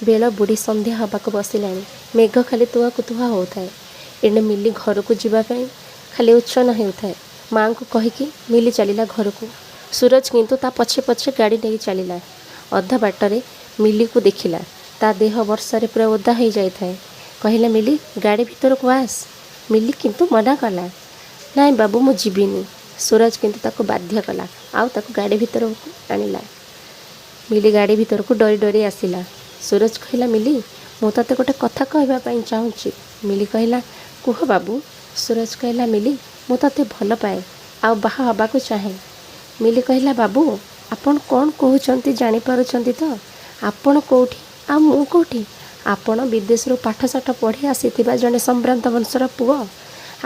ବେଳ ବୁଡ଼ି ସନ୍ଧ୍ୟା ହେବାକୁ ବସିଲାଣି। ମେଘ ଖାଲି ତୁହାକୁ ତୁହା ହେଉଥାଏ। ଏଣେ ମିଲି ଘରକୁ ଯିବା ପାଇଁ ଖାଲି ଉଚ୍ଛନ୍ନ ହେଉଥାଏ। ମାଆଙ୍କୁ କହିକି ମିଲି ଚାଲିଲା ଘରକୁ। ସୁରଜ କିନ୍ତୁ ତା ପଛେ ପଛେ ଗାଡ଼ି ନେଇ ଚାଲିଲା। ଅଧା ବାଟରେ ମିଲିକୁ ଦେଖିଲା। ତା ଦେହ ବର୍ଷାରେ ପୁରା ଓଦା ହୋଇଯାଇଥାଏ। କହିଲା, "ମିଲି, ଗାଡ଼ି ଭିତରକୁ ଆସ।" ମିଲି କିନ୍ତୁ ମନା କଲା, "ନାଇଁ ବାବୁ, ମୁଁ ଯିବିନି।" ସୁରଜ କିନ୍ତୁ ତାକୁ ବାଧ୍ୟ କଲା ଆଉ ତାକୁ ଗାଡ଼ି ଭିତରକୁ ଆଣିଲା। ମିଲି ଗାଡ଼ି ଭିତରକୁ ଡରି ଡରି ଆସିଲା। ସୁରଜ କହିଲା, "ମିଲି, ମୁଁ ତୋତେ ଗୋଟେ କଥା କହିବା ପାଇଁ ଚାହୁଁଛି।" ମିଲି କହିଲା, "କୁହ ବାବୁ।" ସୁରଜ କହିଲା, "ମିଲି, ମୁଁ ତୋତେ ଭଲ ପାଏ ଆଉ ବାହା ହେବାକୁ ଚାହେଁ।" ମିଲି କହିଲା, "ବାବୁ, ଆପଣ କ'ଣ କହୁଛନ୍ତି ଜାଣିପାରୁଛନ୍ତି ତ? ଆପଣ କେଉଁଠି ଆଉ ମୁଁ କେଉଁଠି? ଆପଣ ବିଦେଶରୁ ପାଠଶାଠ ପଢ଼ି ଆସିଥିବା ଜଣେ ସମ୍ଭ୍ରାନ୍ତ ବଂଶର ପୁଅ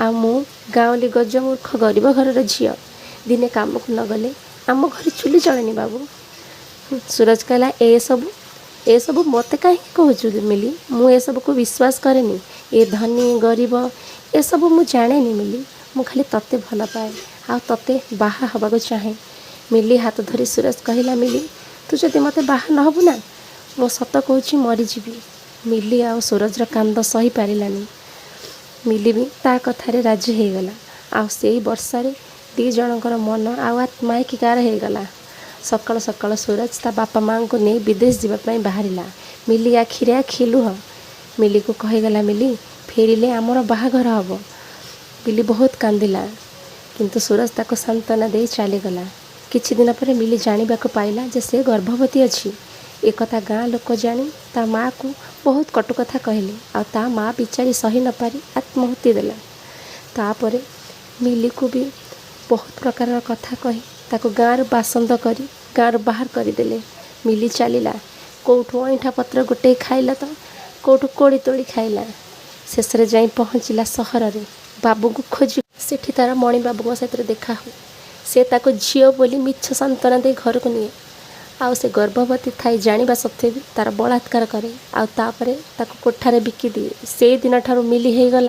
ଆଉ ମୁଁ ଗାଉଁଲି ଗଜମୂର୍ଖ ଗରିବ ଘରର ଝିଅ। ଦିନେ କାମକୁ ନଗଲେ ଆମ ଘରେ ଚୁଲି ଜଳେନି ବାବୁ।" ସୁରଜ କହିଲା, "ଏସବୁ ମୋତେ କାହିଁକି କହୁଛୁ ମିଲି? ମୁଁ ଏସବୁକୁ ବିଶ୍ୱାସ କରେନି। ଏ ଧନୀ ଗରିବ ଏସବୁ ମୁଁ ଜାଣେନି ମିଲି। ମୁଁ ଖାଲି ତୋତେ ଭଲ ପାଏ ଆଉ ତୋତେ ବାହା ହେବାକୁ ଚାହେଁ।" ମିଲି ହାତ ଧରି ସୁରଜ କହିଲା, "ମିଲି, ତୁ ଯଦି ମୋତେ ବାହା ନ ହେବୁ ନା, ମୁଁ ସତ କହୁଛି, ମରିଯିବି।" ମିଲି ଆଉ ସୁରଜର କାନ୍ଦ ସହିପାରିଲାନି। ମିଲି ବି ତା କଥାରେ ରାଜି ହେଇଗଲା। ଆଉ ସେଇ ବର୍ଷାରେ ଦୁଇ ଜଣଙ୍କର ମନ ଆଉ ଆତ୍ମା ଏକୀକାର ହେଇଗଲା। ସକାଳୁ ସକାଳୁ ସୁରଜ ତା ବାପା ମାଆଙ୍କୁ ନେଇ ବିଦେଶ ଯିବା ପାଇଁ ବାହାରିଲା। ମିଲି ଆଖିରେ ଆଖି ଲୁହ। ମିଲିକୁ କହିଗଲା, "ମିଲି, ଫେରିଲେ ଆମର ବାହାଘର ହେବ।" ମିଲି ବହୁତ କାନ୍ଦିଲା, କିନ୍ତୁ ସୁରଜ ତାକୁ ସାନ୍ତ୍ୱନା ଦେଇ ଚାଲିଗଲା। କିଛି ଦିନ ପରେ ମିଲି ଜାଣିବାକୁ ପାଇଲା ଯେ ସେ ଗର୍ଭବତୀ ଅଛି। ଏକଥା ଗାଁ ଲୋକ ଜାଣି ତା ମାଆକୁ ବହୁତ କଟୁ କଥା କହିଲେ ଆଉ ତା ମାଆ ବିଚାରି ସହି ନପାରି ଆତ୍ମାହୁତି ଦେଲା। ତାପରେ ମିଲିକୁ ବି ବହୁତ ପ୍ରକାରର କଥା କହି ତାକୁ ଗାଁରୁ ବାସନ୍ଦ କରି ଗାଁରୁ ବାହାର କରିଦେଲେ। ମିଲି ଚାଲିଲା। କେଉଁଠୁ ଅଇଁଠା ପତ୍ର ଗୋଟେଇ ଖାଇଲା ତ କେଉଁଠୁ କୋଳି ତୋଳି ଖାଇଲା। ଶେଷରେ ଯାଇ ପହଞ୍ଚିଲା ସହରରେ ବାବୁଙ୍କୁ ଖୋଜି। ସେଠି ତାର ମଣିବାବୁଙ୍କ ସହିତ ଦେଖା ହୁଏ। ସେ ତାକୁ ଝିଅ ବୋଲି ମିଛ ସାନ୍ତ୍ୱନା ଦେଇ ଘରକୁ ନିଏ ଆଉ ସେ ଗର୍ଭବତୀ ଥାଇ ଜାଣିବା ସତ୍ତ୍ୱେ ବି ତାର ବଳାତ୍କାର କରେ ଆଉ ତାପରେ ତାକୁ କୋଠାରେ ବିକିଦିଏ। ସେଇ ଦିନଠାରୁ ମିଲି ହେଇଗଲା